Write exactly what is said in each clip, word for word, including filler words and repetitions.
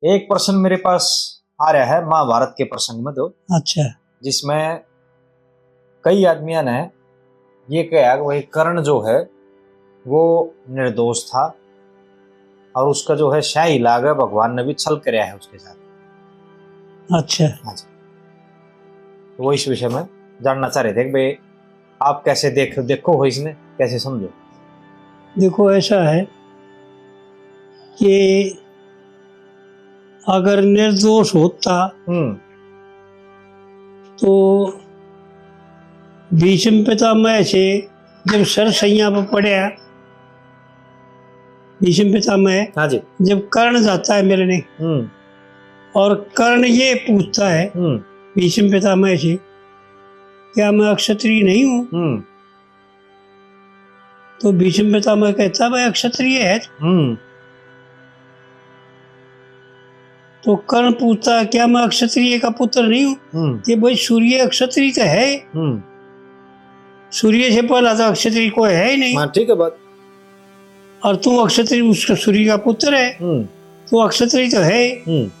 एक प्रश्न मेरे पास आ रहा है महाभारत के प्रसंग में, तो अच्छा। जिसमें कई आदमियों ने ये कहा कि भाई, कर्ण जो है वो निर्दोष था और उसका जो है शाही लाग है, भगवान ने भी छल करया है उसके साथ। अच्छा। हाँ जी। तो वो इस विषय में जानना चाह रहे थे कि भाई, आप कैसे देख, देखो हो इसने, कैसे समझो? देखो, ऐसा है कि अगर निर्दोष होता हम्म। तो भीष्म पितामह से जब सरसैया पर पड़या, भीष्म पितामह हाँ जी। जब कर्ण जाता है मिलने हम्म। और कर्ण ये पूछता है हम्म। भीष्म पितामह से, क्या मैं अक्षत्रिय नहीं हूँ? हम्म। तो भीष्म पितामह कहता, भाई, अक्षत्रिय है। हम्म। तो कर्ण पूछता, क्या मैं अक्षत्रिय का पुत्र नहीं हूँ? हम्म। कि भाई, सूर्य अक्षत्रिय तो है। हम्म। सूर्य से पहला तो अक्षत्रिय कोई है ही नहीं। हाँ, ठीक है बात। और तू अक्षत्रिय, उसका सूर्य का पुत्र है, हम्म। तू अक्षत्रिय तो है। हम्म।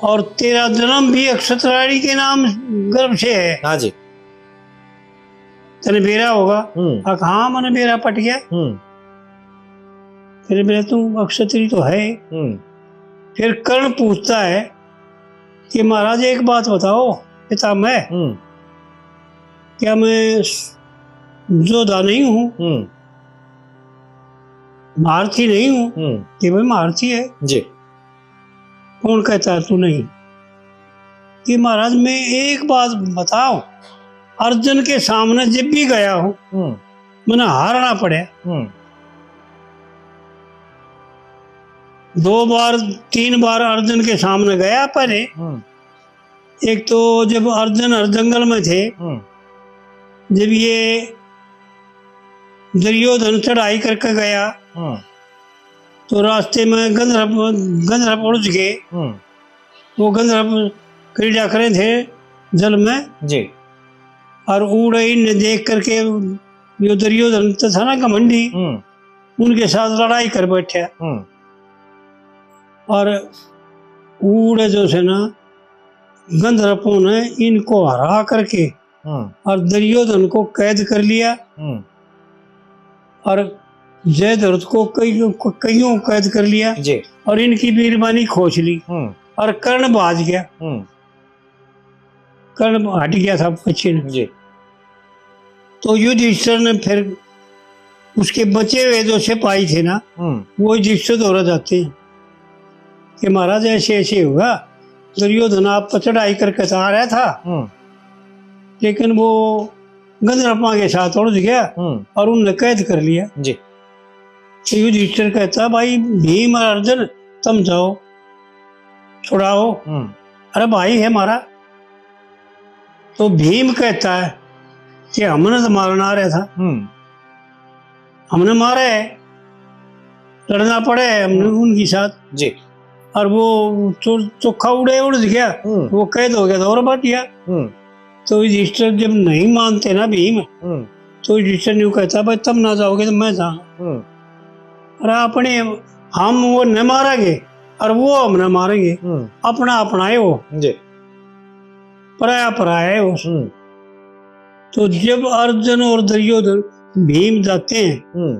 और तेरा जन्म भी अक्षत्राणी के नाम गर्भ से है। हाँ जी। तने बेरा होगा। हम्म। आ, हाँ, मने बेरा पट गया। हम्म। फिर बोले, तू अक्षत्रिय तो है। हम्म। फिर कर्ण पूछता है कि महाराज, एक बात बताओ पितामह, हम्म। क्या मैं योद्धा नहीं हूँ? हम्म। महारथी नहीं हूँ? हम्म। कि भाई, महारथी है। जी। कौन कहता है तू नहीं? कि महाराज, मैं एक बात बताओ, अर्जुन के सामने जब भी गया हूँ, हम्म। मैंने हारना पड़ा। हम्म। दो बार, तीन बार अर्जुन के सामने गया पहले। हम्म। एक तो जब अर्जुन हर जंगल में थे, हम्म। जब ये दुर्योधन चढ़ाई करके गया, हम्म। तो रास्ते में गंधर्व, गंधर्व उलझ गए। हम्म। वो गंधर्व क्रीड़ा करे थे जल में। जी। और उड़े इन्हें देख करके यो दुर्योधन तो था ना घमंडी, हम्म। उनके साथ लड़ाई कर बैठा। हम्म। और उड़े जो से ना गंधर्वों ने इनको हरा करके हम्म। और दुर्योधन को कैद कर लिया। हम्म। और जयद्रथ को कई, कईयों कैद कर लिया। जी। और इनकी बेईमानी खोज ली। हम्म। और कर्ण भाज गया। हम्म। कर्ण हट गया था पीछे। जी। तो युधिष्ठिर ने फिर उसके बचे हुए जो सिपाही थे ना, हम्म। वो युधिष्ठिर धोरे जाते हैं कि महाराज, ऐसे ऐसे हुआ, दुर्योधन आप पर चढ़ाई करके तो आ रहा था, हम्म। लेकिन वो गंधर्वों के साथ उलझ गया हम्म। और उनने कैद कर लिया। जी। तो युधिष्ठिर कहता, भाई भीम और अर्जुन, तुम जाओ, छुड़ाओ। हम्म। अरे भाई है हमारा। तो भीम कहता है कि हमने तो मारना आ रहा था। हम्म। हमने मारा है, लड़ना पड़ा है हमने हम्म। उनके साथ। जी। और वो चो-, चोखा उड़े उड़ गया, हम्म। वो कैद हो गया था और बैठ गया। हम्म। तो युधिष्ठिर जब नहीं मानते ना भीम, हम्म। तो युधिष्ठिर न्यू कहता, भाई, तुम ना जाओगे तो मैं जाऊंगा। हम्म। और अपने, हम वो न मारेंगे और वो हमने मारेंगे। हम्म। अपना अपना है वो। जी। पराया पराया है वो। हम्म। तो जब अर्जुन और दुर्योधन, भीम जाते हैं, हम्म।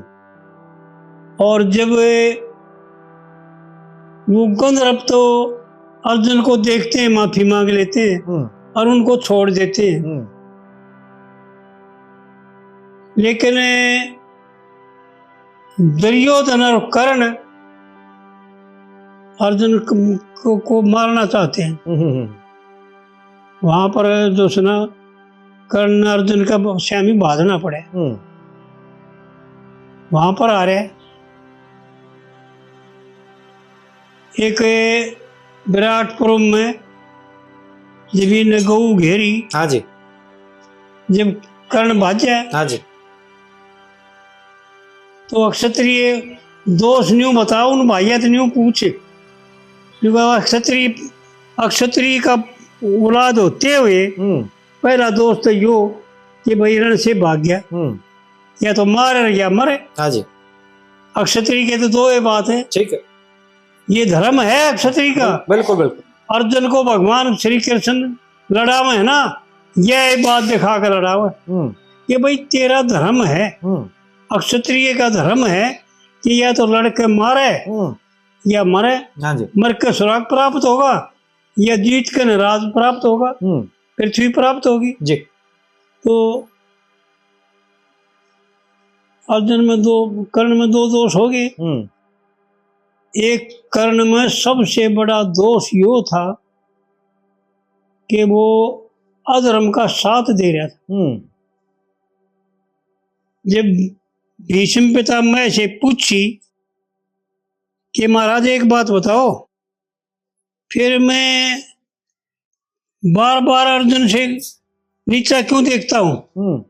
और जब वो गंधर्व तो अर्जुन को देखते हैं, माफी मांग लेते हैं हम्म। और उनको छोड़ देते हैं। हम्म। लेकिन दुर्योधन और कर्ण अर्जुन क-, को, को मारना चाहते हैं। हम्म, हम्म, हम्म। वहां पर जो है ना, कर्ण अर्जुन का ब-, स्यामी भाजना पड़े। हम्म। वहां पर आ रहे एक विराटपुर में जब इन्हें गऊ घेरी, हाँ जी। जब कर्ण भाजे, हाँ जी। तो अक्षत्रिय दोष न्यू बताओ, उन भाइया तो न्यू पूछे, क्योंकि अक्षत्रिय, अक्षत्रिय का औलाद होते हुए हम्म। पहला दोष तो यो कि भाई रण से भाग गया, हम्म। या तो मारे या मरे। हाँ जी। अक्षत्रिय के तो दो ही बात है। ठीक है। ये धर्म है क्षत्रिय का। बिल्कुल, बिल्कुल। अर्जुन को भगवान श्री कृष्ण लड़ावे है ना, यह बात दिखा कर लड़ावे हम्म। कि भाई, तेरा धर्म है, हम्म। अक्षत्रिय का धर्म है कि या तो लड़के मारे हम्म। या मरे। हाँ जी। मर के स्वर्ग प्राप्त होगा या जीत के न राज प्राप्त होगा, हम्म। पृथ्वी प्राप्त होगी। जी। तो अर्जुन में दो, कर्ण में दो दोष हो गए। हम्म। एक कर्ण में सबसे बड़ा दोष यो था कि वो अधर्म का साथ दे रहा था। हम्म। जब भीष्म पितामह से पूछी कि महाराज, एक बात बताओ, फिर मैं बार बार अर्जुन से नीचा क्यों देखता हूं? हम्म।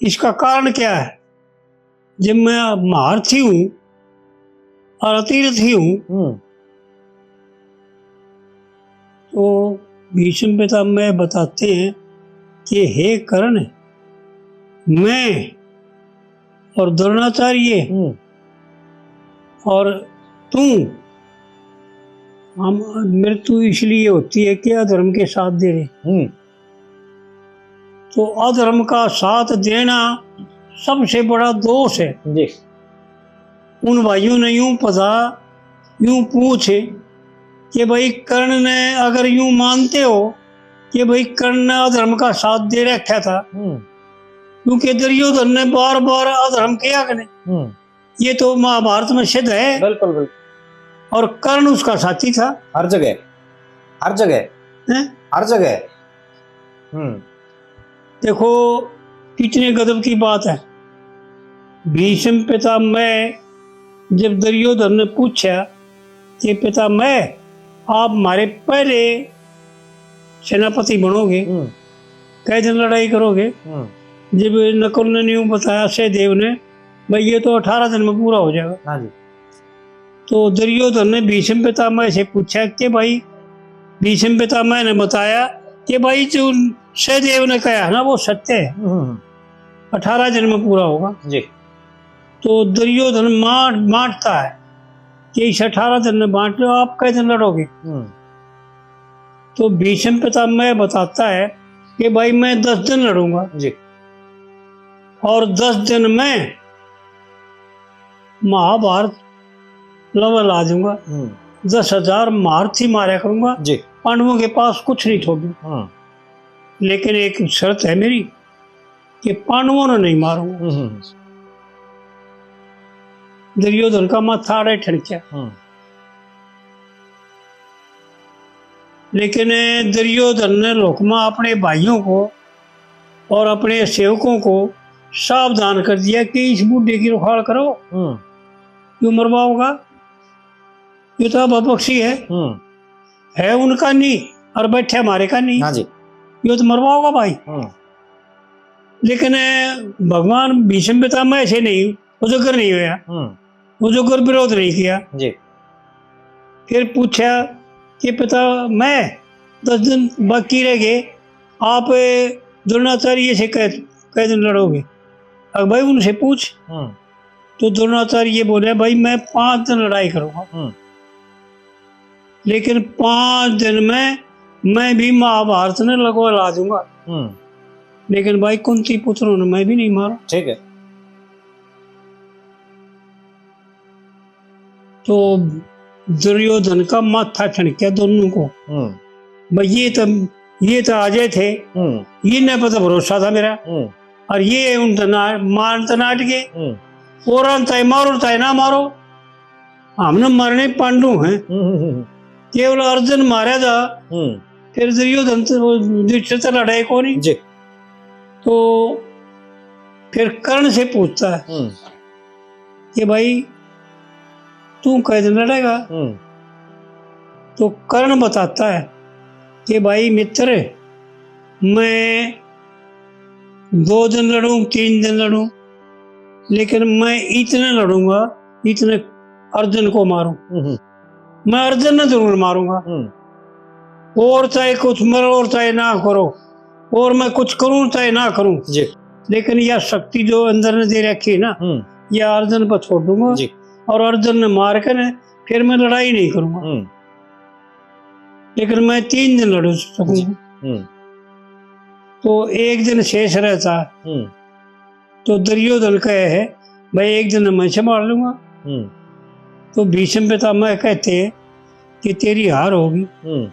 इसका कारण क्या है? जब मैं महारथी हूं और अतिरथी हूं, हम्म। तो भीष्म पितामह बताते हैं कि हे कर्ण, मैं और द्रोणाचार्य हम्म। और तू, हम, मृत्यु इसलिए होती है कि अधर्म के साथ दे रहे। हम्म। तो अधर्म का साथ देना सबसे बड़ा दोष है। जी। उन भाइयों ने यूं पता, यूं पूछ कि भाई, कर्ण ने अगर यूं मानते हो कि भाई, कर्ण ने अधर्म का साथ दे रखा था, हम्म। क्योंकि दुर्योधन ने बार बार अधर्म किया कि नहीं? हम्म। ये तो महाभारत में सिद्ध है। बिल्कुल, बिल्कुल। और कर्ण उसका साथी था। हर जगह, हर जगह, हैं? हर जगह। हम्म। देखो, कितने गजब की बात है। भीष्म पितामह जब दुर्योधन ने पूछा कि पितामह, आप हमारे पहले सेनापति बनोगे, हम्म। कै दिन लड़ाई करोगे? हम्म। जब नकुल ने न्यू बताया, सहदेव ने, भाई, ये तो अठारह दिन में पूरा हो जाएगा। हाँ जी। तो दुर्योधन ने भीष्म पितामह से पूछा कि भाई, भीष्म पितामह ने बताया कि भाई, जो सहदेव ने कहा है ना, वो सत्य है। हम्म। अठारह दिन में पूरा होगा। जी। तो दुर्योधन मार, मारता है कि इस अठारह दिन में बांट लो, आप कै दिन लड़ोगे? हम्म। तो भीष्म पितामह बताता है कि भाई, मैं दस दिन लड़ूंगा। जी। और दस दिन में महाभारत level ला दूंगा। हम्म। दस हजार महारथी मारा करूंगा। जी। पांडवों के पास कुछ नहीं छोड़ूंगा। हम्म। लेकिन एक शर्त है मेरी, कि पांडवों ने नहीं मारूंगा। हम्म, हम्म। दुर्योधन का माथा आड़े ठणक्या। हम्म। लेकिन दुर्योधन ने लोकमा अपने भाइयों को और अपने सेवकों को सावधान कर दिया कि इस बूढ़े की रुखाल करो, हम्म। यो मरवाओगा, यो तो अब पक्षी है, हम्म। है उनका नहीं और बैठे हमारे का नहीं। हाँ जी। यो तो मरवाओगा भाई। हम्म। लेकिन भगवान भीष्म पितामह ऐसे नहीं, उजागर नहीं होया, हम्म। उजागर विरोध नहीं किया। जी। फिर पूछा कि पितामह, दस दिन बाकी रह गए, आप द्रोणाचार्य से कै, कै दिन लड़ोगे? अब भाई उनसे पूछ। हम्म। तो द्रोणाचार्य ये बोले, भाई, मैं पांच दिन लड़ाई करूंगा, हम्म। लेकिन पांच दिन में मैं भी महाभारत ने लगवा ला दूंगा। हम्म। लेकिन भाई, कुंती पुत्रों ने मैं भी नहीं मारा। ठीक है। तो दुर्योधन का माथा ठणक्या दोनों को। हम्म। भाई, ये तो, ये तो आ जाए थे, हम्म। ये न पता भरोसा था मेरा। हम्म। और ये उन तो ना, मान तो नाट गए। हम्म। और चाहे मारो, चाहे ना मारो, हमने मरने पांडु हैं। हम्म, हम्म, हम्म। केवल अर्जुन मारा जा, हम्म। फिर दुर्योधन तो, युधिष्ठिर तो लड़ाई को नहीं। जी। तो फिर कर्ण से पूछता है हम्म। कि भाई, तू कै दिन लड़ेगा? हम्म। तो कर्ण बताता है कि भाई मित्र, मैं दो दिन लड़ूं, तीन दिन लड़ूं, लेकिन मैं इतने लड़ूंगा, इतने अर्जुन को मारूं। हम्म। मैं अर्जुन ने जरूर मारूंगा। हम्म। और चाहे कुछ मरो और चाहे ना करो, और मैं कुछ करूं चाहे ना करूं, जी। लेकिन यह शक्ति जो अंदर ने दे रखी है ना, हम्म। यह अर्जुन पर छोड़ दूंगा। जी। और अर्जुन ने मार के ने फिर मैं लड़ाई नहीं करूंगा, हम्म। लेकिन मैं तीन दिन लड़ सकूंगा। हम्म। तो एक दिन शेष रहता, हम्म। तो दुर्योधन कहे है, "भाई, एक दिन मैं संभाल लूंगा।" हम्म। तो भीष्म पितामह कहते कि तेरी हार होगी, हम्म।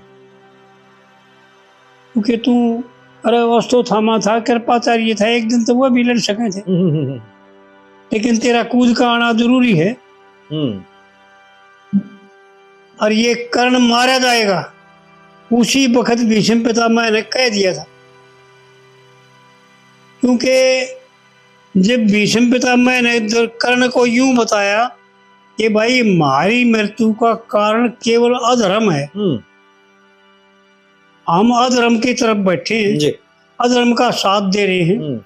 क्योंकि तू, अरे, अश्वत्थामा था, कृपाचार्य था, एक दिन तो वह भी लड़ सके थे। हम्म, हम्म, हम्म। लेकिन तेरा कूद का आना जरूरी है। हम्म। और ये कर्ण मारा जाएगा, उसी वक्त भीष्म पितामह ने कह दिया था। क्योंकि जब भीष्म पितामह ने द-, कर्ण को यूं बताया कि भाई, हमारी मृत्यु का कारण केवल अधर्म है, हम्म। हम अधर्म की तरफ बैठे हैं, जी। अधर्म का साथ दे रहे हैं, हम्म।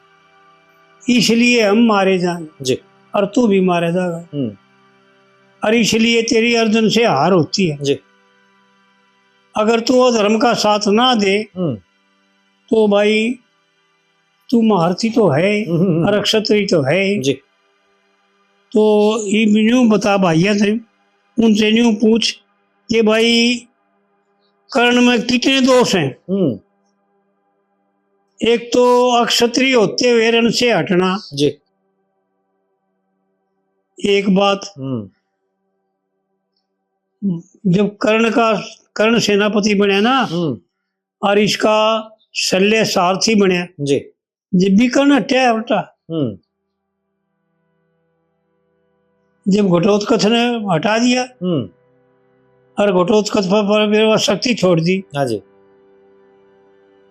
इसलिए हम मारे जाएंगे, जी। और तू भी मारा जाएगा, हम्म। और इसलिए तेरी अर्जुन से हार होती है। जी। अगर तू अधर्म का साथ ना दे, हम्म। तो भाई, तू महारथी तो है ही, हम्म, हम्म। और क्षत्रिय तो है ही। जी। तो ये न्यू बता भाइया से, उनसे न्यू पूछ कि भाई, कर्ण में कितने दोष हैं? हम्म। एक तो अक्षत्रिय होते हुए रण से हटना, जी। एक बात। हम्म। जब कर्ण का, कर्ण सेनापति बनया ना, हम्म। और इसका शल्य सारथी बनया, जी। जब भी कर्ण हटया है उल्टा, हम्म। जब घटोत्कच ने हटा दिया, हम्म। और घटोत्कच पर, पर, पर शक्ति छोड़ दी, हाँ जी।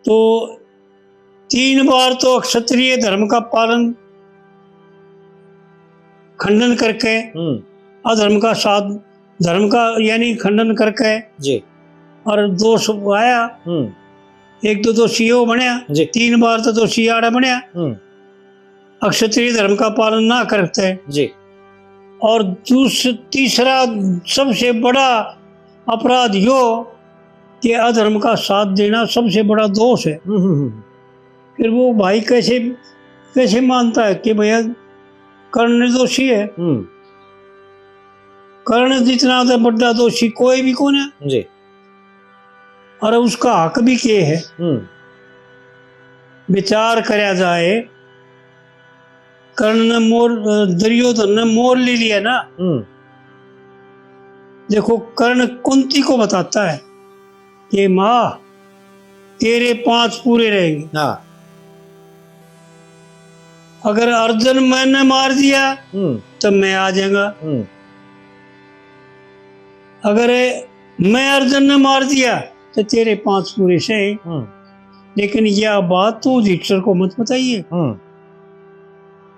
तो तीन बार तो क्षत्रिय धर्म का पालन, खंडन करके, हम्म। अधर्म का साथ, धर्म का यानी खंडन करके, जी। और दोष आया, हम्म। एक तो दोषी यो बनया, जी। तीन बार तो दोषी आड़ा बनया, हम्म। अक्षत्रिय धर्म का पालन ना करते, जी। और दूस-, तीसरा सबसे बड़ा अपराध यो कि अधर्म का साथ देना सबसे बड़ा दोष है। हम्म, हम्म, हम्म। फिर वो भाई कैसे, कैसे मानता है कि भैया, कर्ण निर्दोषी है? हम्म। कर्ण जितना तो बड़ा दोषी कोई भी कौन है। जी। और उसका हक भी के है? हम्म। विचार करया जाए, कर्ण ने मोर, अ, दुर्योधन ने मोर ले लिया ना। हम्म। देखो, कर्ण कुंती को बताता है कि माँ, तेरे पांच पूरे रहेंगे। हाँ। अगर अर्जुन मैंने मार दिया, हम्म। तो मैं आ जाऊंगा। हम्म। अगर मैं अर्जुन ने मार दिया, तो तेरे पांच पूरे सही। हम्म। लेकिन यह बात तू युधिष्ठिर को मत बताइए। हम्म।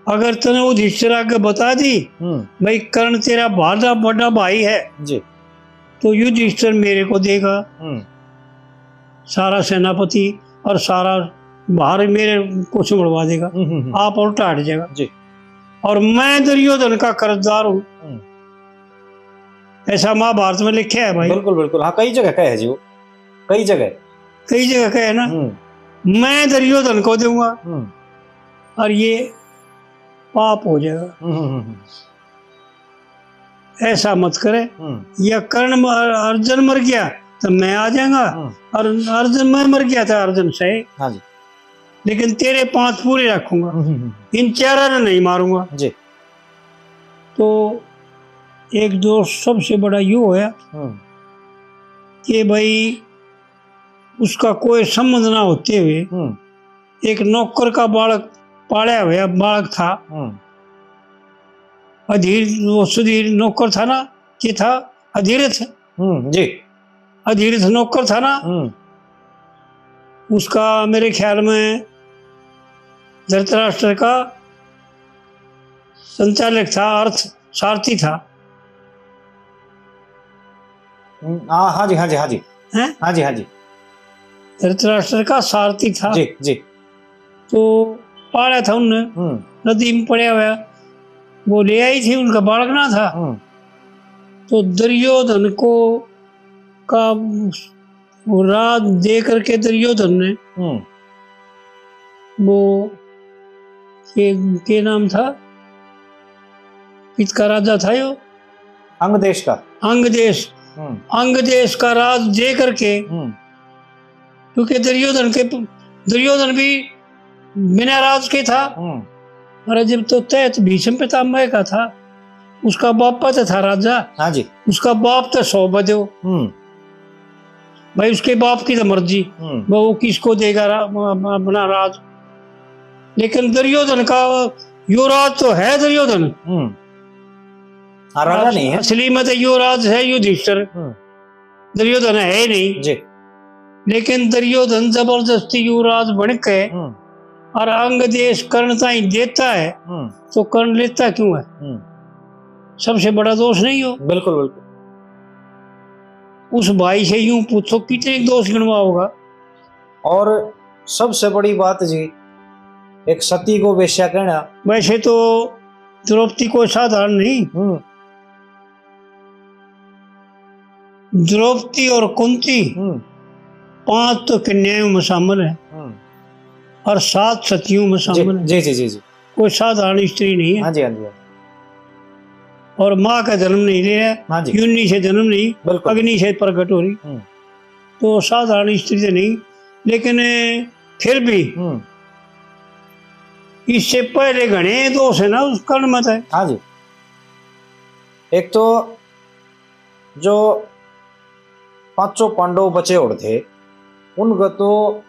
अगर तूने युधिष्ठिर आगे बता दी, हम्म। भाई, कर्ण तेरा बड़ा, बड़ा भाई है, जी। तो युधिष्ठिर मेरे को देगा। हम्म। सारा सेनापति और सारा भार मेरे को संभलवा देगा। हम्म, हम्म, हम्म। आप उल्टा हट जाएगा। जी। और मैं दुर्योधन का कर्जदार हूँ। हम्म। ऐसा महाभारत में लिखा है भाई। बिल्कुल, बिल्कुल। हाँ, कई जगह कहे है जी वो। कई जगह। कई जगह कहे ना। हम्म। मैं दुर्योधन को दूंगा। हम्म। और ये पाप हो जाएगा। हम्म, हम्म, हम्म। ऐसा मत करे। हम्म। या कर्ण म-, अर्जुन मर गया तो मैं आ जाऊंगा, हम्म। और अर्जुन मैं मर गया था, अर्जुन सही। हाँ जी। लेकिन तेरे पांच पूरे रखूंगा। हम्म, हम्म, हम्म। इन चारों ने नहीं मारूंगा। जी। तो एक दोष सबसे बड़ा यो होया हम्म। कि भाई, उसका कोई संबंध ना होते हुए हम्म। एक नौकर का बालक, पाला हुआ बालक था। हम्म। अधीर, वो सुधीर नौकर था ना, के था? अधिरथ। हम्म, जी। अधिरथ नौकर था ना, हम्म। उसका मेरे ख्याल में धृतराष्ट्र का संचालक था, अर्थ सारथी था। हम्म, हाँ, हाँ जी, हाँ जी, हाँ जी। हैं? हाँ जी, हाँ जी। धृतराष्ट्र का सारथी था। जी, जी। तो पाला था उनने, हम्म। नदी में पड़ा हुआ, वो ले आई थी, उनका बालक ना था। हम्म। तो दुर्योधन को का वो राह दे करके दुर्योधन ने हम्म। वो के, के नाम था, कित का राजा था यो? अंग देश का। अंग देश, हम्म। अंग देश का राज दे करके, हम्म। क्योंकि दुर्योधन के, दुर्योधन भी बिना राज के था। हम्म। अरे, जब तो तहत भीष्म पितामह का था, उसका बाप तो था राजा। हाँ जी। उसका बाप तो सौ बदो। हम्म। भाई, उसके बाप की तो मर्जी, हम्म। वो किसको देगा रा-, अपना राज। लेकिन दुर्योधन का, यो राज तो है दुर्योधन। हम्म। हाँ, राजा अस-, नहीं है। असली में तो यो राज है युधिष्ठिर। हम्म। दुर्योधन है ही नहीं। जी। लेकिन दुर्योधन जबरदस्ती युवराज बन के हम्म। और अंग देश कर्ण ताई देता है, हम्म। तो कर्ण लेता क्यों है? हम्म। सबसे बड़ा दोष नहीं हो? बिल्कुल, बिल्कुल। उस भाई से यूं पूछो, कितने दोष गिनवाओगा? और सबसे बड़ी बात जी, एक सती को वेश्या कहना। वैसे तो द्रौपदी कोई साधारण नहीं। हम्म। द्रौपदी और कुंती हम्म। पांच तो कन्याओं में शामिल है हम्म। और सात सतियों में जी, शामिल है। जी, जी, जी, जी। कोई साधारण स्त्री नहीं है। हाँ जी, हाँ जी, हाँ जी। और माँ का जन्म नहीं ले रहा, हाँ जी। योनि से जन्म नहीं, बिल्कुल। अग्नि से प्रकट हो रही। हम्म। तो साधारण स्त्री तो नहीं, लेकिन फिर भी हम्म। इससे पहले घणे दोष है ना उस कर्ण में तो। हाँ जी। एक तो जो पांचों पांडव बचे और थे, उनका तो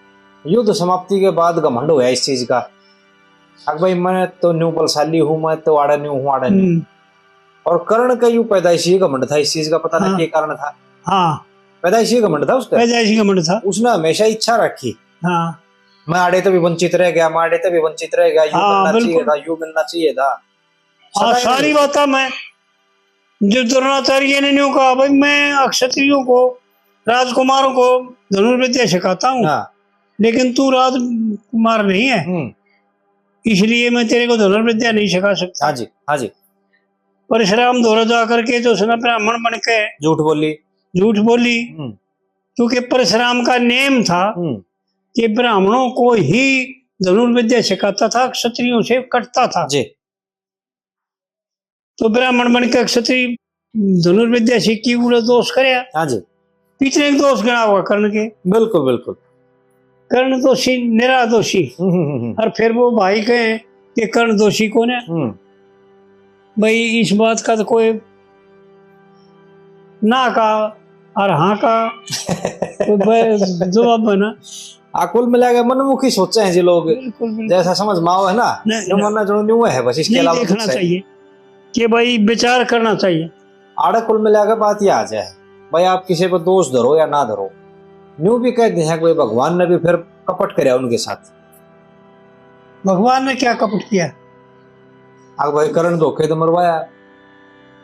युद्ध समाप्ति के बाद घमंड होया इस चीज का। अब भाई, मैं तो न्यू बलशाली हूँ, मैं तो आड़े न्यू हूँ, आड़े न्यू। हम्म। और कर्ण का यू पैदाइशी घमंड था इस चीज का, पता ना हाँ। क्या कारण था। हाँ। पैदाइशी घमंड था उसका। पैदाइशी घमंड था। उसने हमेशा इच्छा रखी। हाँ। मैं आड़े तो भी वंचित रह गया, मैं आड़े तो भी वंचित रह गया, यू हाँ, मिलना चाहिए बिल्कुल। था, यू मिलना चाहिए था। हाँ, सदा सारी बातें मैं, जो द्रोणाचार्य ने न्यू कहा, "भाई, मैं अक्षत्रियों को, राजकुमारों को धनुर्विद्या सिखाता हूँ, हाँ। लेकिन तू राजकुमार नहीं है, हम्म। इसलिए मैं तेरे को धनुर्विद्या नहीं सिखा सकता।" हाँ जी, हाँ जी। परशुराम धोरे जा करके जो उसने ब्राह्मण बन के झूठ बोली। झूठ बोली, हम्म। क्योंकि परशुराम का नेम था हम्म। कि ब्राह्मणों को ही धनुर्विद्या सिखाता था, क्षत्रियों से कटता था। जी। तो ब्राह्मण बन के क्षत्रिय धनुर्विद्या सीखी, उड़े दोष करया। हाँ जी। पिछले एक दोष गणा हुआ कर्ण के। बिल्कुल, बिल्कुल। कर्ण दोषी, निरा दोषी। हम्म, हम्म, हम्म। और फिर वो भाई कहे कि कर्ण दोषी कौन है? हम्म। भाई, इस बात का तो कोई ना का और हाँ का कोई ब-, जवाब है ना। आ, कुल मिला के मनमुखी सोचे हैं जी लोग। बिल्कुल, बिल्कुल। जैसा समझ में आओ है ना, नहीं, जो नहीं। मरना जो न्यू है, बस इसके नहीं अलावा देखना कुछ है। चाहिए कि भाई विचार करना चाहिए। आड़े कुल मिला के बात ये आ जाए, भाई आप किसी पर दोष धरो या ना धरो, न्यू भी कह दे हैं कि भाई भगवान ने भी फिर कपट करया उनके साथ। भगवान ने क्या कपट किया? अब भाई कर्ण धोखे तो मरवाया,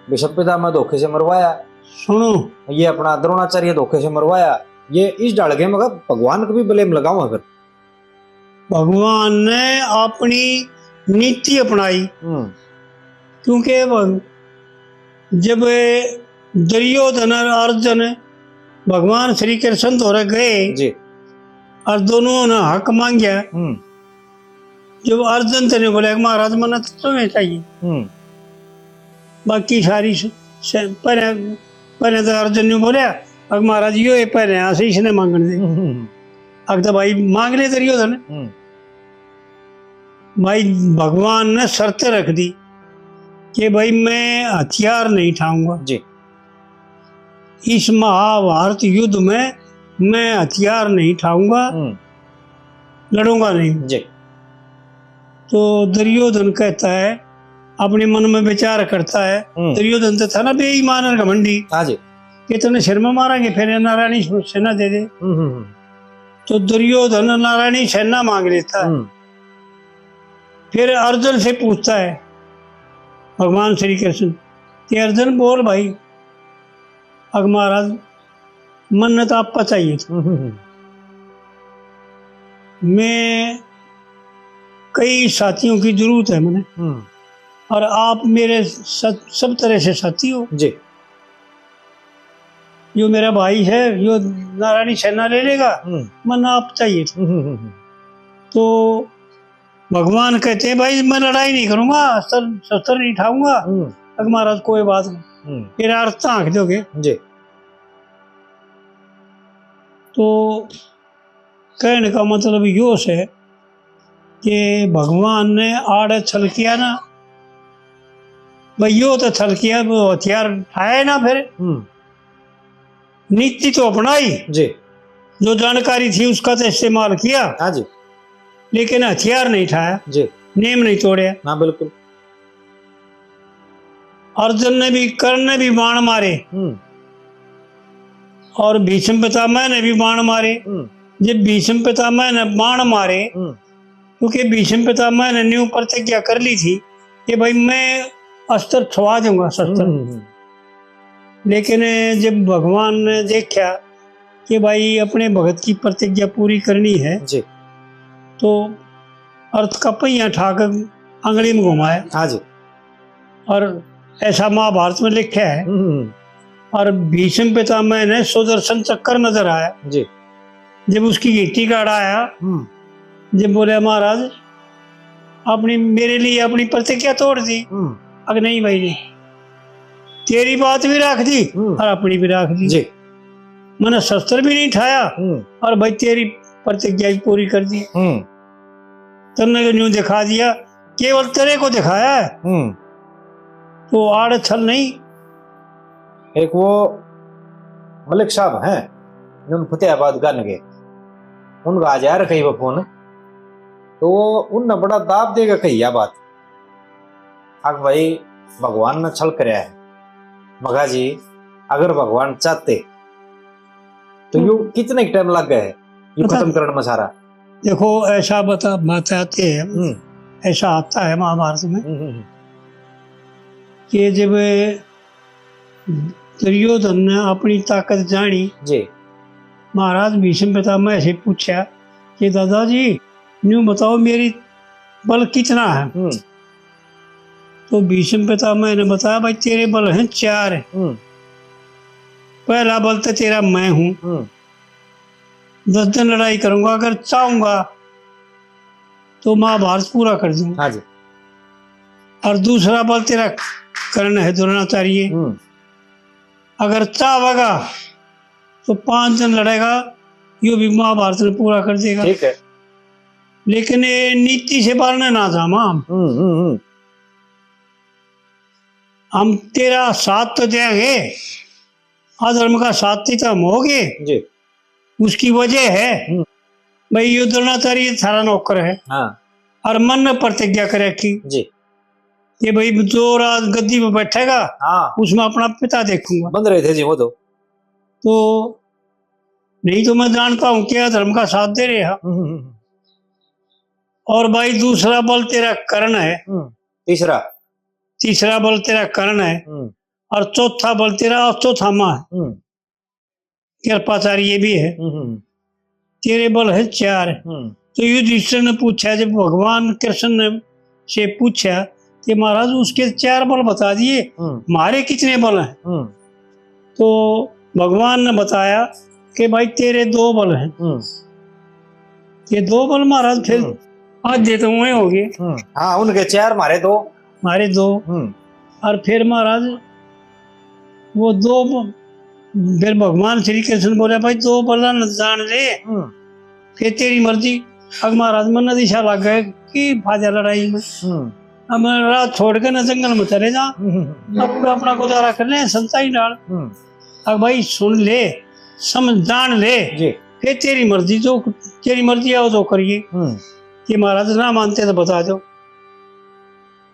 भीष्म पितामह धोखे से मरवाया, सुनो। ये अपना द्रोणाचार्य धोखे से मरवाया, ये इस डालगे में भगवान को भी blame लगाओ। अगर भगवान ने अपनी नीति अपनाई, हम्म। क्योंकि भग-, जब दुर्योधन और अर्जुन भगवान श्री कृष्ण धोरे गए जी। और दोनों ने हक मांग्या, हम्म। जब अर्जुन तेने बोला कि महाराज, मन्ने तो तुम्हें चाहिए। हम्म। बाकी सारी स-, स-, पहले, पहले तो अर्जुन ने बोला, "अग महाराज, यो ये पहले यहाँ से इसने मांगने दे।" हम्म। अग तो भाई मांग ले दुर्योधन। हम्म। भाई भगवान ने शर्त रख दी कि भाई मैं हथियार नहीं ठाऊंगा। जी। इस महाभारत युद्ध में मैं हथियार नहीं ठाऊंगा, हम्म। लड़ूंगा नहीं। जी। तो दुर्योधन कहता है, अपने मन में विचार करता है, हम्म। दुर्योधन तो था ना बेईमान और घमंडी, हाँ जी। कि तन्ने सिर में मारेंगे, फिर नारायणी सेना दे दे। हम्म, हम्म, हम्म। तो दुर्योधन नारायणी सेना मांग लेता है। हम्म। फिर अर्जुन से पूछता है भगवान श्री कृष्ण कि अर्जुन बोल भाई, अग महाराज, मन्ने तो आपा चाहिए था। हम्म, हम्म, हम्म। मैं, कई साथियों की जरूरत है मन्ने, हम्म। और आप मेरे सब, सब तरह से साथी हो। जी। जो मेरा भाई है, जो नारायणी सेना ले लेगा, हम्म। मन्ने आप चाहिए था। हम्म, हम्म, हम्म। तो भगवान कहते हैं, "भाई, मैं लड़ाई नहीं करूंगा, अस्त्र शस्त्र नहीं ठाऊंगा।" हम्म। अग महाराज, कोई बात नहीं, हम्म। फिर अर्थ आंख दोगे। जी। तो कहने का मतलब यो है कि भगवान ने आड़े छल किया ना, भाई यो तो छल किया, वो हथियार उठाए ना फिर। हम्म। नीति तो अपनाई, जी। जो जानकारी थी उसका तो इस्तेमाल किया, हाँ जी। लेकिन हथियार नहीं उठाया, जी। नियम नहीं तोड़े। हाँ, बिल्कुल। अर्जुन ने भी, कर्ण ने भी बाण मारे, हम्म। और भीष्म पितामह ने भी बाण मारे। हम्म। जब भीष्म पितामह ने बाण मारे, हम्म। क्योंकि भीष्म पितामह ने न्यू प्रतिज्ञा कर ली थी कि भाई मैं अस्त्र छुआ दूंगा, शस्त्र। हम्म, हम्म, हम्म। लेकिन जब भगवान ने देखा कि भाई अपने भगत की प्रतिज्ञा पूरी करनी है, जी। तो अर्थ का पहिया ठाक आंगली में घुमाया। हाँ जी। और ऐसा महाभारत में लिखा है। हम्म। और भीष्म पितामह ने सुदर्शन चक्र नजर आया। जी। जब उसकी घीटी का अड़ा आया, हम्म। जब बोले, "महाराज, अपनी, मेरे लिए अपनी प्रतिज्ञा तोड़ दी।" हम्म। अग नहीं भाई, नहीं, तेरी बात भी रख दी, हम्म। और अपनी भी रख दी। जी। मैंने शस्त्र भी नहीं उठाया, हम्म। और भाई तेरी प्रतिज्ञा भी पूरी कर दी। हम्म। तन्ने तो न्यू दिखा दिया, केवल तेरे को दिखाया है। हम्म। तो आड़ छल नहीं। एक वो मलिक साहब हैं, जो फतेहाबाद गन के, उनका आ जा रखा वो फोन, तो वो उनने बड़ा दाब देके कही या बात, अक भाई, भगवान ने छल करया है। मगा जी, अगर भगवान चाहते तो यो हम्म। कितने टाइम लग गए है, ये पता खत्म करण में सारा। देखो, ऐसा बता, बताते हैं, हम्म। ऐसा आता है महाभारत में हम्म, हम्म, हम्म। कि जब दुर्योधन ने अपनी ताकत जानी, जी। महाराज भीष्म पितामह से पूछा कि दादाजी, न्यू बताओ, मेरी बल कितना है? हम्म। तो भीष्म पितामह ने बताया, भाई, तेरे बल हैं चार। हम्म। पहला बल तो तेरा मैं हूँ। हम्म। दस दिन लड़ाई करूंगा, अगर चाहूंगा तो महाभारत पूरा कर दूंगा। हाँ जी। और दूसरा बल तेरा कर्ण है, द्रोणाचार्य। हम्म। अगर चाहेगा तो पांच दिन लड़ेगा, यो भी महाभारत ने पूरा कर देगा। ठीक है। लेकिन ये नीति से बाहर ना जामा हम। हम्म, हम्म, हम्म। हम तेरा साथ तो देंगे, अधर्म का साथी तो हम होगे। जी। उसकी वजह है, हम्म। भाई, यो द्रोणाचार्य थारा नौकर है। हाँ। और मन ने प्रतिज्ञा कर रखी जी। कि भाई, जो राज गद्दी पे बैठेगा, हाँ। उसमें अपना पिता देखूंगा। बंद रहे थे जी वो तो। तो नहीं तो मैं जानता हूँ क्या धर्म का साथ दे रहे हैं। हम्म, हम्म, हम्म। और भाई, दूसरा बल तेरा कर्ण है। हम्म, तीसरा। तीसरा बल तेरा कर्ण है। हम्म। और चौथा बल तेरा, और चौथा माँ है। हम्म। कृपाचार्य भी है। हम्म, हम्म। तेरे बल है चार। हम्म। तो युधिष्ठिर ने पूछा, जब भगवान कृष्ण ने, से पूछा कि महाराज, उसके चार बल बता दिए, हम्म। हमारे कितने बल हैं? हम्म। तो भगवान ने बताया कि भाई, तेरे दो बल हैं। हम्म। ये दो बल महाराज फिर हम्म। आधे तो वहीं हो गए। हम्म। हाँ, उनके चार, हमारे दो। हमारे दो। हम्म। और फिर महाराज वो दो ब-, फिर भगवान श्री कृष्ण बोले, भाई, दो बल न जान ले, हम्म। फिर तेरी मर्जी। अब महाराज मन दिशा लग गए कि फायदा लड़ाई में। हम्म। अब मैं रात छोड़ के ना जंगल में चले जा, हम्म। अपना, अपना गुजारा कर ले, संता ही डाल। हम्म। अब भाई सुन ले, समझ जान ले, जी। फिर तेरी मर्जी, जो तेरी मर्जी है वो तो करिए। हम्म। कि महाराज ना मानते तो बता दो।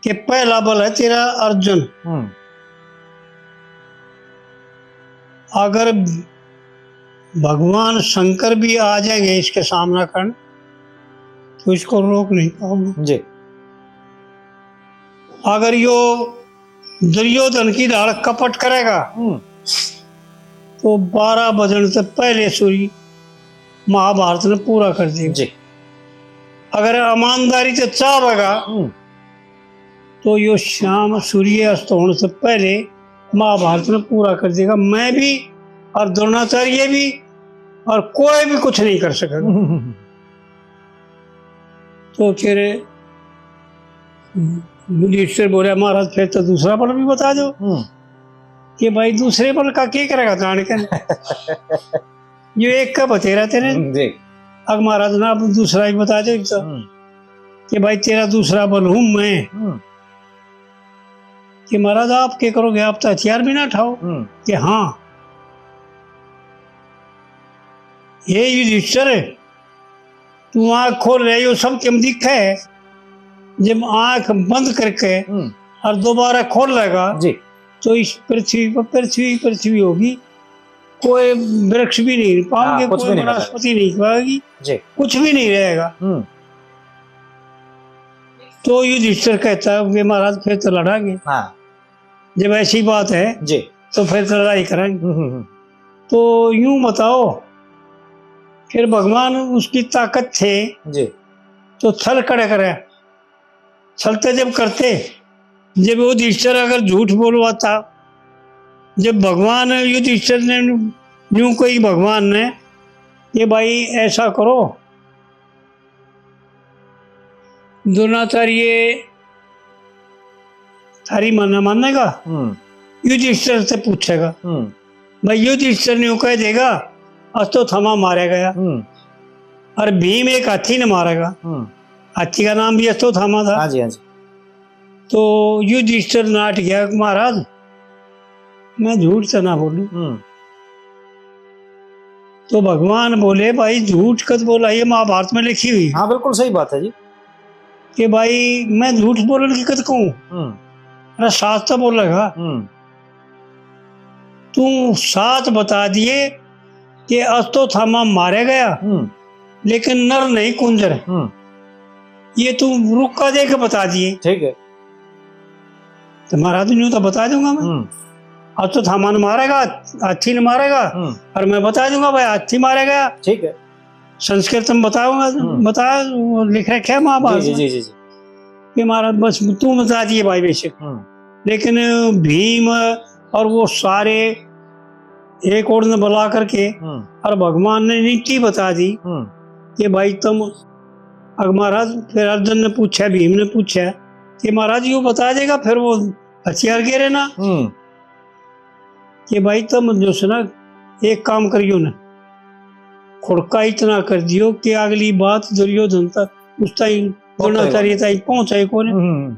कि पहला बल है तेरा अर्जुन। हम्म। अगर भगवान शंकर भी आ जाएंगे इसके सामना करने, तो इसको रोक नहीं पाओगे। जी। अगर यो दुर्योधन की ढाल कपट करेगा, हम्म। तो बारह बजण से पहले सूर्य महाभारत ने पूरा कर देगा। जी। अगर ईमानदारी से चाहेगा, हम्म। तो यो शाम सूर्य अस्त होने से पहले महाभारत ने पूरा कर देगा। मैं भी और द्रोणाचार्य भी और कोई भी कुछ नहीं कर सकेगा। हम्म। तो फिर युधिष्ठिर बोला, महाराज, फिर तो दूसरा बल भी बता दो। हम्म। कि भाई दूसरे बल का के करेगा जान के? यो एक का बतेरा तेरे। हम्म, जी। अब महाराज ना, अब दूसरा ही बता दे तो। हम्म। कि भाई तेरा दूसरा बल हूँ मैं। हम्म। कि महाराज आप के करोगे, आप तो हथियार भी ना उठाओ। हम्म। कि हाँ, हे युधिष्ठिर, तू आँख खोल रहे हो, सब के दिखे है। जब आँख बंद करके हम्म। और दोबारा खोल लेगा, जी। तो इस पृथ्वी पर पृथ्वी, पृथ्वी होगी, कोई वृक्ष भी नहीं पाओगे, हाँ, कुछ कोई भी नहीं वनस्पति नहीं पाओगी, जी। कुछ भी नहीं रहेगा। हम्म। तो युधिष्ठिर कहता है कि महाराज, फिर तो लड़ांगे। हाँ। जब ऐसी बात है, जी। तो फिर तो लड़ाई करेंगे। हम्म, हम्म, हम्म। तो यूं बताओ, फिर भगवान उसकी ताकत थे, जी। तो छल कड़े करे, छलते जब करते, जब युधिष्ठिर अगर झूठ बोलवाता, जब भगवान युधिष्ठिर ने न्यू कही भगवान ने कि भाई ऐसा करो, द्रोणाचार्य थारी माना मानेगा? हम्म। युधिष्ठिर से पूछेगा। हम्म। भाई युधिष्ठिर ने यूं कह देगा, अश्वत्थामा मारा गया। हम्म। और भीम एक हाथी ने मारेगा। हम्म। हाथी का नाम भी अश्वत्थामा था। हाँ जी, हाँ जी। तो युधिष्ठिर नाट गया, महाराज, मैं झूठ तो ना बोलूं। हम्म। तो भगवान बोले, भाई झूठ कद बोला, ये महाभारत में लिखी हुई। हाँ, बिल्कुल सही बात है जी। कि भाई मैं झूठ बोलने की कद कहूं? हम्म। अरे साच तो बोलेगा। हम्म। तू साच बता दिए कि अश्वत्थामा मारा गया, हम्म। लेकिन नर नहीं कुंजर। हम्म। ये तू रुक्का दे के बता दिए। ठीक है। तो महाराज न्यू तो बता दूंगा मैं। हम्म। अश्वत्थामा ने मारेगा, हाथी ने मारेगा, हम्म। और मैं बता दूंगा भाई हाथी मारा गया। ठीक है। संस्कृत में बताऊंगा, हम्म। बता, वो लिख रखे है महाभारत जी, जी, में। जी, जी, जी। कि महाराज बस तू बता दिए भाई बेशक। हम्म। लेकिन भीम और वो सारे एक और ने बुला करके हम्म। और भगवान ने नीति बता दी हम्म। कि भाई तुम, अगर महाराज, फिर अर्जुन ने पूछा, भीम ने पूछा कि महाराज यो बता देगा, फिर वो हथियार गिरे ना। हम्म। कि भाई तुम जो है ना, एक काम करियो ना, खुड़का इतना कर दियो कि अगली बात दुर्योधन तक, उस ताई पहुंचे द्रोणाचार्य ताई पहुंचे कोने। हम्म।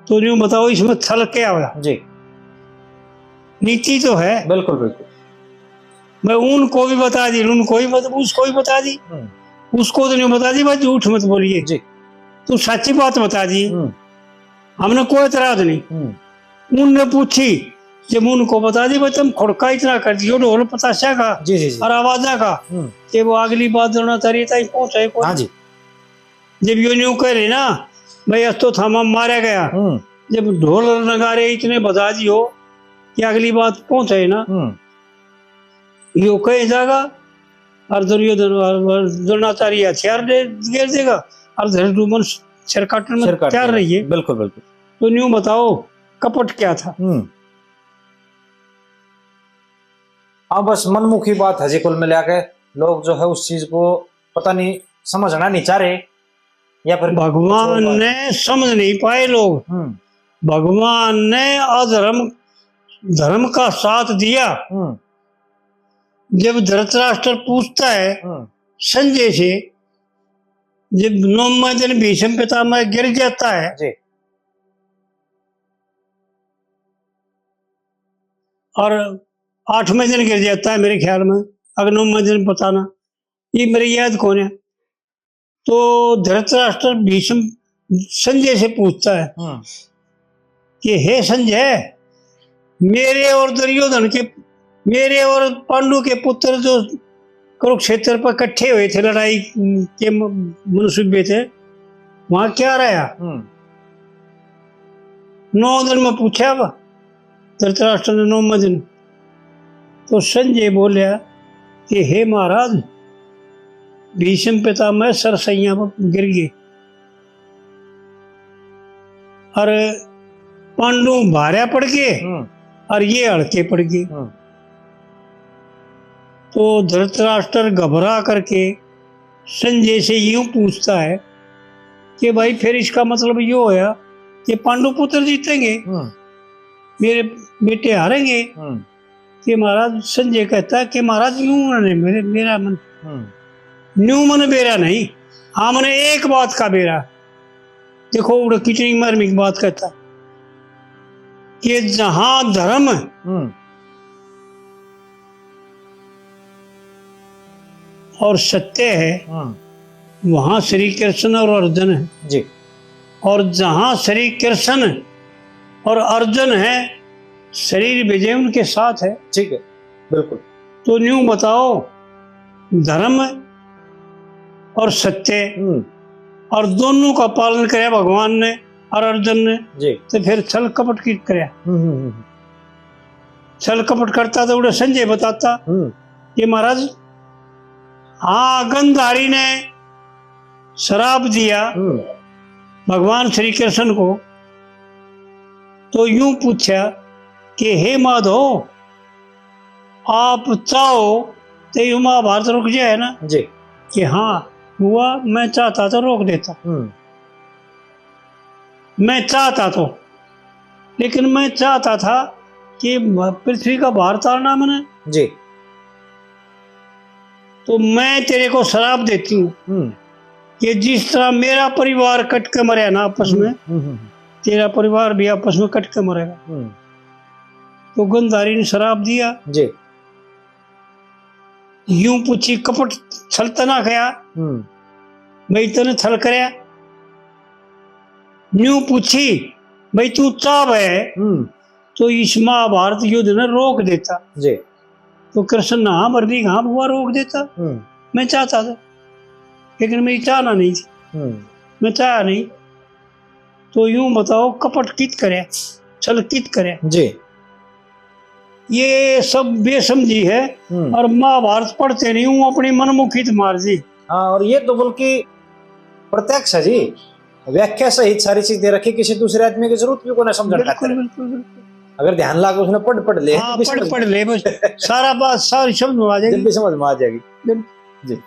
तो न्यू बताओ इसमें छल क्या होया? जी। नीति तो है। बिल्कुल, बिल्कुल। मैं उनको भी बता दी, उनको भी बता, उसको भी बता दी। हम्म। उसको तो नहीं बता दी, भाई झूठ मत बोलिए। जी। तू सच्ची बात बता दी। हम्म। हमने कोई एतराज नहीं। हम्म। उनने पूछी, जब उनको बता दी, भाई तुम खुड़का इतना कर दियो ढोल पताशा का जी, जी, जी। और आवाजा का, हम्म। कि वो अगली बात द्रोणाचार्य ताई पहुंचे कोने। हाँ जी। जब यो न्यू कह रहे ना, भाई अश्वत्थामा मारा गया, हम्म। जब ढोल नगारे इतने बजा दियो कि अगली बात पहुंचे ना, हम्म। यो कह जागा और दुर्योधन और, और द्रोणाचार्य हथियार दे, घेर देगा और धृष्टद्युम्न सिर काटने में सिर काट तैयार देगा। रहिए। बिल्कुल, बिल्कुल। तो न्यू बताओ, कपट क्या था? हम्म। हाँ, बस मनमुखी बात है जी, कुल मिला के लोग जो है उस चीज को पता नहीं, समझना नहीं चाह रहे, या फिर भगवान ने समझ नहीं पाए लोग। हम्म। भगवान ने अधर्म, धर्म का साथ दिया। हम्म। जब धृतराष्ट्र पूछता है हम्म। संजय से, जब नौवें दिन भीष्म पितामह गिर जाता है जी। और आठवें दिन गिर जाता है मेरे ख्याल में, अगर नौवें दिन पता ना, ये मेरे याद कौन है। तो धृतराष्ट्र भीष्म संजय से पूछता है हम्म। कि हे संजय, मेरे और दुर्योधन के, मेरे और पांडु के पुत्र जो कुरुक्षेत्र पर इकट्ठे हुए थे, लड़ाई के म-, मनसूबे थे, वहां क्या रहा? हम्म। नौ दिन में पूछा अब धृतराष्ट्र ने नौवें दिन, तो संजय बोल्या कि हे महाराज, भीष्म पितामह सरसैया पर गिर गए और पांडु भारा पड़ गए हम्म। और ये हल्के पड़ गए। हम्म। तो धृतराष्ट्र घबरा करके संजय से यूं पूछता है कि भाई, फिर इसका मतलब यो होया कि पांडु पुत्र जीतेंगे? हम्म। मेरे बेटे हारेंगे। हम्म। कि महाराज, संजय कहता कि महाराज, यूं मने मेरे, मेरा मन, हम्म। न्यू मन बेरा नहीं, हाँ, मने एक बात का बेरा। देखो, उड़े कितनी मार्मिक बात कहता कि जहां धर्म हम्म। और सत्य है, हम्म। वहां श्री कृष्ण और अर्जुन है। जी। और जहां श्री कृष्ण और अर्जुन है, शरीर विजय उनके साथ है। ठीक है, बिल्कुल। तो न्यू बताओ, धर्म और सत्य हम्म। और दोनों का पालन करे भगवान ने और अर्जुन ने, जी। तो फिर छल कपट की करे? हम्म, हम्म, हम्म। छल कपट करता तो उड़े संजय बताता हम्म। कि महाराज, हाँ, गंधारी ने श्राप दिया हम्म। भगवान श्री कृष्ण को, तो यूं पूछा कि हे माधव, आप चाहो तो यू महाभारत रुक जाए ना? जी। कि हाँ, हुआ, मैं चाहता तो रोक देता। हम्म। मैं चाहता तो, लेकिन मैं चाहता था कि पृथ्वी का भार तारना मने। जी। तो मैं तेरे को श्राप देती हूँ हम्म। कि जिस तरह मेरा परिवार कट के मरे ना आपस हम्म, में, हम्म, हम्म। तेरा परिवार भी आपस में कट के मरेगा। हम्म। तो गंधारी ने श्राप दिया। जी। यूं पूछी, कपट छल तना गया? हम्म। भाई, तने छल करया? न्यू पूछी, भाई, तू चाहवे हम्म। तो इस महाभारत युद्ध ने रोक देता। जी। तो कृष्ण ने हाँ भर दी, हाँ, हुआ, रोक देता। हम्म। मैं चाहता था, लेकिन मेरी चाहना नहीं थी। हम्म। मैं चाहा नहीं। तो यूं बताओ, कपट कित करे, छल कित करे? जी। ये सब बेसमझी है हम्म। और महाभारत पढ़ते नहीं हूँ, अपनी मनमुखी तो मार दी। हाँ, और ये तो बल्कि प्रत्यक्ष है जी, व्याख्या सहित सारी चीज दे रखी, किसी दूसरे आदमी की जरूरत भी कोई ना समझण बिल्कुल, खातिर। बिल्कुल, बिल्कुल। अगर ध्यान ला के उसने पढ़, पढ़ ले, हाँ, जब भी पढ़, समझ पढ़ ले, बस। सारा बात, सारी समझ में आ जाएगी। जब भी समझ में आ जाएगी। बिल्कुल। जी।